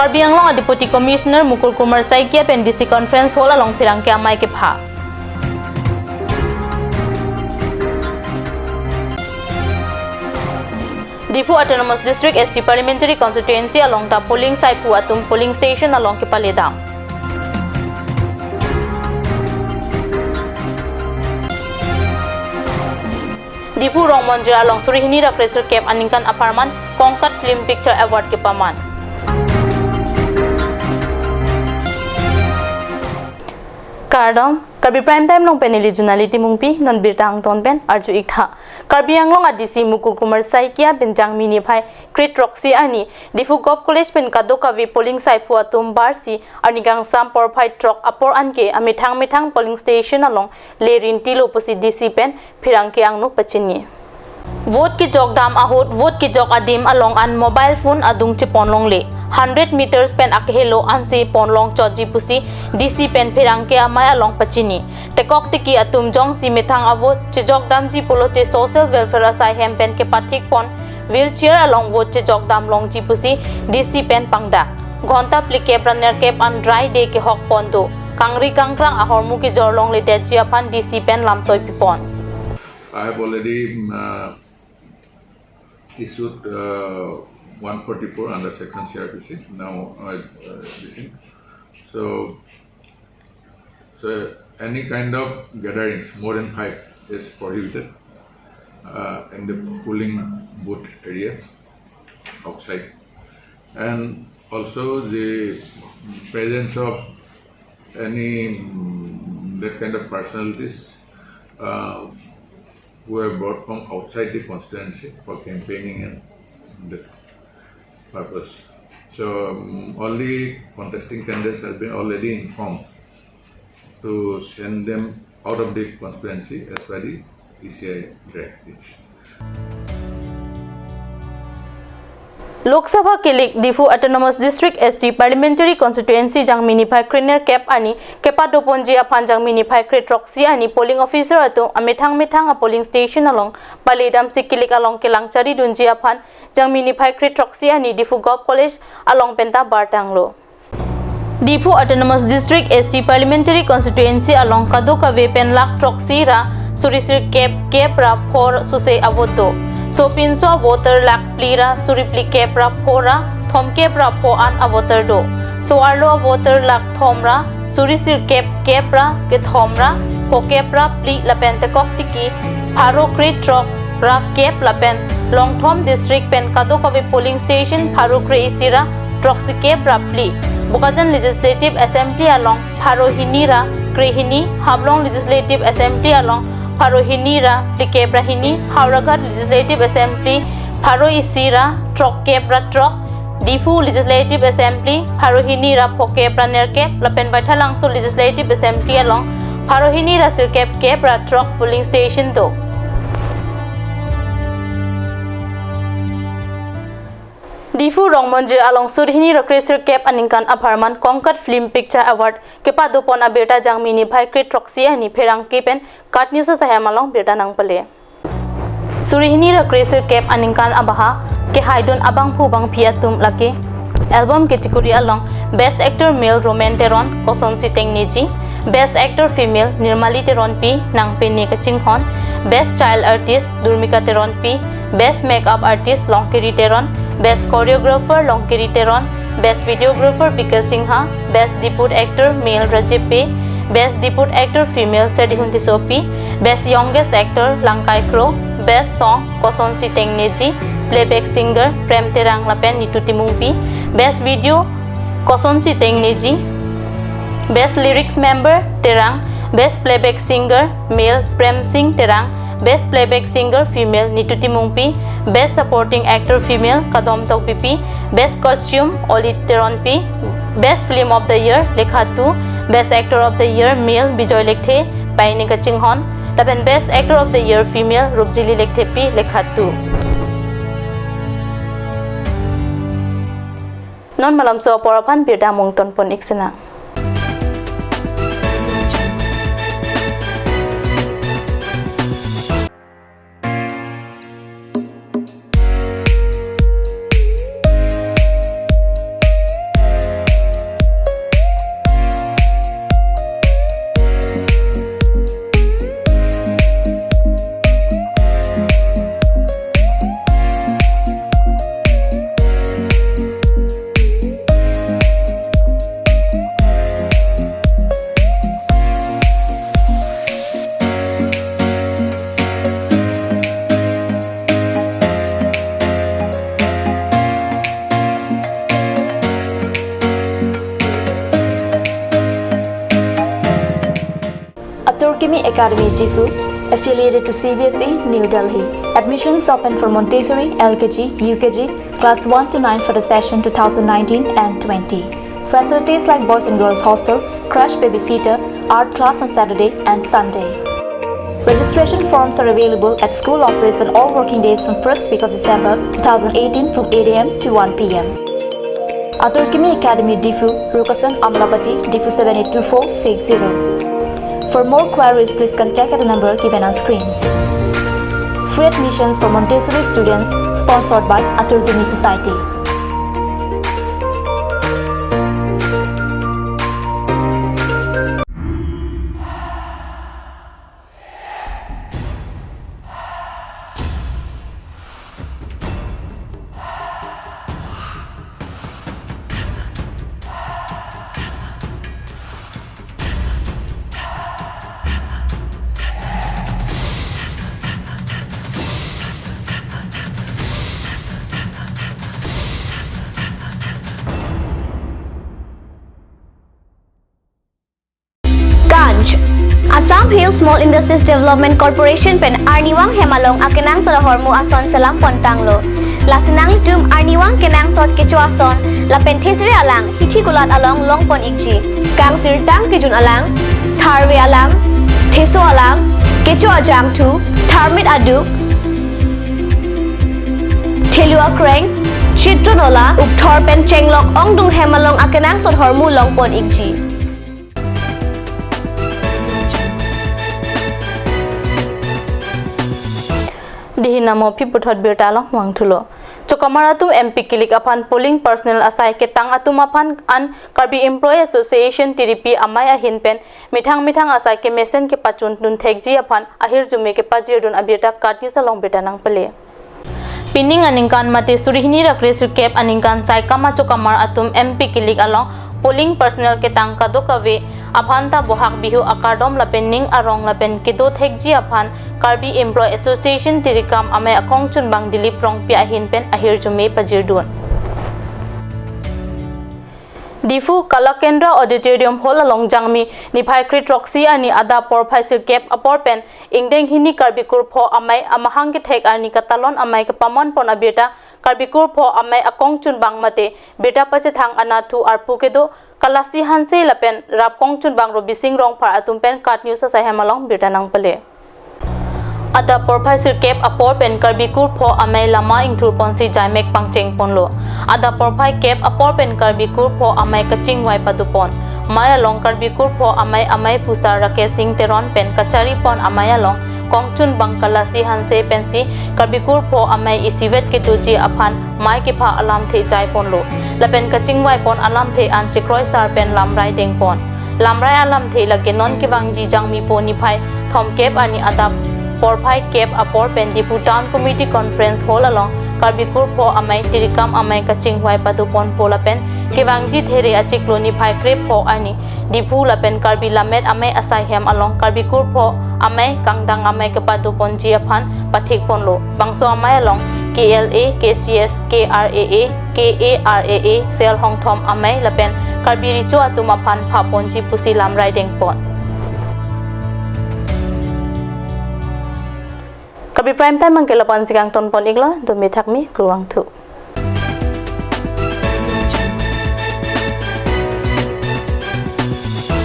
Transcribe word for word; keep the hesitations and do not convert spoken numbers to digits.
Karbi Anglong a Deputy Commissioner Mukul Kumar Saikia pen D C Conference Hall along pherangke amei kepha. Diphu Autonomous District S T Parliamentary Constituency along ta polling saiphu atum polling station along kepaledam. Diphu Rongmonjir along suri hini ra kresirkep aningkan apharman Kongkat Film Picture Award kepaman. Kardom, Karbi Prime Time along pen neli Junali Timungpi, non birta angton pen arju-ik tha. Karbi Anglong a D C Mukul Kumar Saikia pen Jangmi niphai kre-throksi arni Diphu Govt College pen kadokave polling saiphu atum barsi arni kangsam porphai throk apor anke amethang methang polling station along le rinti lo pusi D C pen pherangke angno pachini. Vote kejok dam ahut, vote kejok adim along an mobile phone adung chepon longle. Hundred meters pen akehelo ansi pon long chotji pusi D C pen pherangke amei along pachini. Tekok tiki atum jongsi methang a-vote chejok damji pulote Social Welfare asai hem pen kepathik pon wheelchair along vote chejok dam longji pusi D C pen pangdak. Ghonta phlikep ra nerkep an dry day kehok pon do. Kangri kangkrang ahormu kejor longledetji aphan D C pen lamtoi pipon. I have already, um, uh, issued, uh, one forty-four under section C R P C. Now, uh, uh, this thing. So, so any kind of gatherings more than five is prohibited, uh, in the polling booth areas outside, and also the presence of any, mm, that kind of personalities, uh, who have brought from outside the constituency for campaigning and that purpose. So, um, all the contesting candidates have been already informed to send them out of the constituency as per the E C I directive. Lok Sabha kilik Diphu Autonomous District S T Parliamentary Constituency Jangmi niphai krenerkep arni kepadoponji aphan Jangmi niphai kre-throksi arni polling officer atum amethang methang a-polling station along paledamsi kilik along kelang charidunji aphan Jangmi niphai kre-throksi arni Diphu Govt College along penta bartanglo. Diphu Autonomous District S T Parliamentary Constituency along kadokave pen lakh throksi ra suri sirkep kep ra pho sose a-vote do. Sopinso a-voter lakh phli ra suri phlikep ra pho ra thomkep ra pho an a-voter do. So-arlo a-voter lakh thom ra suri sirkep kep ra kethom ra phokep ra phli lapen tekok tiki pharo kre-throk ra kep lapen Longthom district pen kadokave polling station pharo kre-isi ra throksikep ra phli, Bokajan Legislative Assembly along pharo hini ra krehini, Haflong Legislative Assembly along pharo hini ra phlikep ra hini, Howraghat Legislative Assembly pharo isi ra throkkep ra throk, Diphu Legislative Assembly pharo hini ra phokep ra nerkep lapen Baithalangso Legislative Assembly along pharo hini ra sirkep kep ra throk polling station do. Diphu Rongmonjir along suri hini ra kre-sirkep aningkan apharman Kongkat Film Picture Award kepadopon abirta Jangmi niphai kre-throksi arni pherangke pen KAT News asai hem along birta nangpale. Suri hini ra kre-sirkep aningkan abaha kehaidun abangphu bangphi atum lake album category along Best Actor Male Roman Teron, Kosonsi Tengneji, Best Actor Female Nirmali Teronpi, Nangpene Kachinghon, Best Child Artist Durmika Teronpi, Best Makeup Artist Longkiri Teron, Best Choreographer Longkiri Teron, Best Videographer Bikash Singha, Best Deputy Actor Male Rajiv Bey, Best Deputy Actor Female Serdihun Tissopi, Best Youngest Actor Langkai Kro, Best Song Kosonsi Tengneji, Playback Singer Prem Terang lapen Nitu Timungpi, Best Video Kosonsi Tengneji, Best Lyrics Member Terang, Best Playback Singer Male Prem Singh Terang, Best Playback Singer Female Nitu Timungpi, Best Supporting Actor Female Kadom Tokbipi, Best Costume Oli Teronpi, Best Film of the Year Lekha two, Best Actor of the Year Male Bijoy Lekthe, Paini Kachinghon, lapen Best Actor of the Year Female Rupjili Lekthepi Lekha two. Non malomso apor aphan birta mungton pon-ik sinang. Academy Diphu, affiliated to C B S E, New Delhi. Admissions open for Montessori, L K G, U K G, class one to nine for the session two thousand nineteen and twenty. Facilities like boys and girls hostel, crash babysitter, art class on Saturday and Sunday. Registration forms are available at school office on all working days from first week of December two thousand eighteen from eight A M to one P M. Atur Kimi Academy Diphu, Rukasan Amlapati, Diphu seven eight two four six zero. For more queries, please contact at the number given on screen. Free admissions for Montessori students, sponsored by Atur Kimi Society. Kanj. Assam Hill Small Industries Development Corporation pen arnivang hem along akenangsot ahormu ason selam pon tanglo. Lasi nanglitum arnivang kenangsot kecho ason lapen thesere alang hithi kulat along longpon ikji. Kangsirtang kejun alang, tharve alang, theso alang, kecho ajangthu, tharmit aduk, thelu akreng, chitron ola, ukthor pen chenglok ongdung hem along akenangsot ahormu longpon ikji. Dihina mo phi puthot birta along vangthulo. Chokamar atum M P kilik aphan polling personnel asai ketang atum aphan an Karbi Employee Association T D P amei ahin pen methang methang asai kemesen kepachuntun thekji aphan ahirjume kepajirdun abirta KAT News along birta nangpale. Pining aningkan mate suri hini ra kre sirkep aningkan saikam achokamar atum M P kilik along polling personnel ketang kadokave aphan ta Bohag Bihu akardom lapen ning arong lapen kedo thekji aphan Karbi Employee Association tirikam amei akongchunbang Dilip Rongpi ahin pen ahirjume pajirdun. Diphu Kala Kendra Auditorium Hall along Jangmi niphai kre throksi arni adap porphai sirkep apor pen ingdeng hini Karbi Kurpho Amei amahang kethek arni katalon amei kepaman pon abirta Karbi Kurpho Amei akongchunbang mate birta pachethang anatthu arpu kedo Kalasi Hanse lapen rap kongchunbang Robising Rongphar atum pen KAT News asai hem along birta nangpale. Adap porphai sirkep apor pen Karbi Kurpho Amei lama ingthur ponsi jaimek pangcheng ponlo. Adap porphai kep apor pen Karbi Kurpho Amei kachingvai padopon. Mei along Karbi Kurpho Amei amei pusar Rakesh Singh Teron pen kachari pon amei along kongchunbang Kalasi Hanse pensi Karbi Kurpho Amei isivet kedoji aphan mei kepha alamthe jai ponlo. Lapen kachingvai pon alamthe an chekroisar pen lamrai dengpon. Lamrai alamthe lake non kevangji Jangmi po niphai thomkep arni adap porphai kep apor pen Diphu Town Committee Conference Hall along Karbi Kurpho Amei tirikam amei kachingvai padopon po lapen kevangji there achiklo niphai krepho arni Diphu lapen Karbi Lammet Amei asai hem along Karbi Kurpho Amei kangdang amei kepadoponji aphan pathik ponlo. Bangso amei along K L A, K C S, K R A A, K A R A A, Sel Hongthom Amei lapen Karbi Recho atum aphan phaponji pusi lamrai dengpon. Karbi Prime Time angke lapu-an si kangton pon iklo, dome thakme, kurvangthu.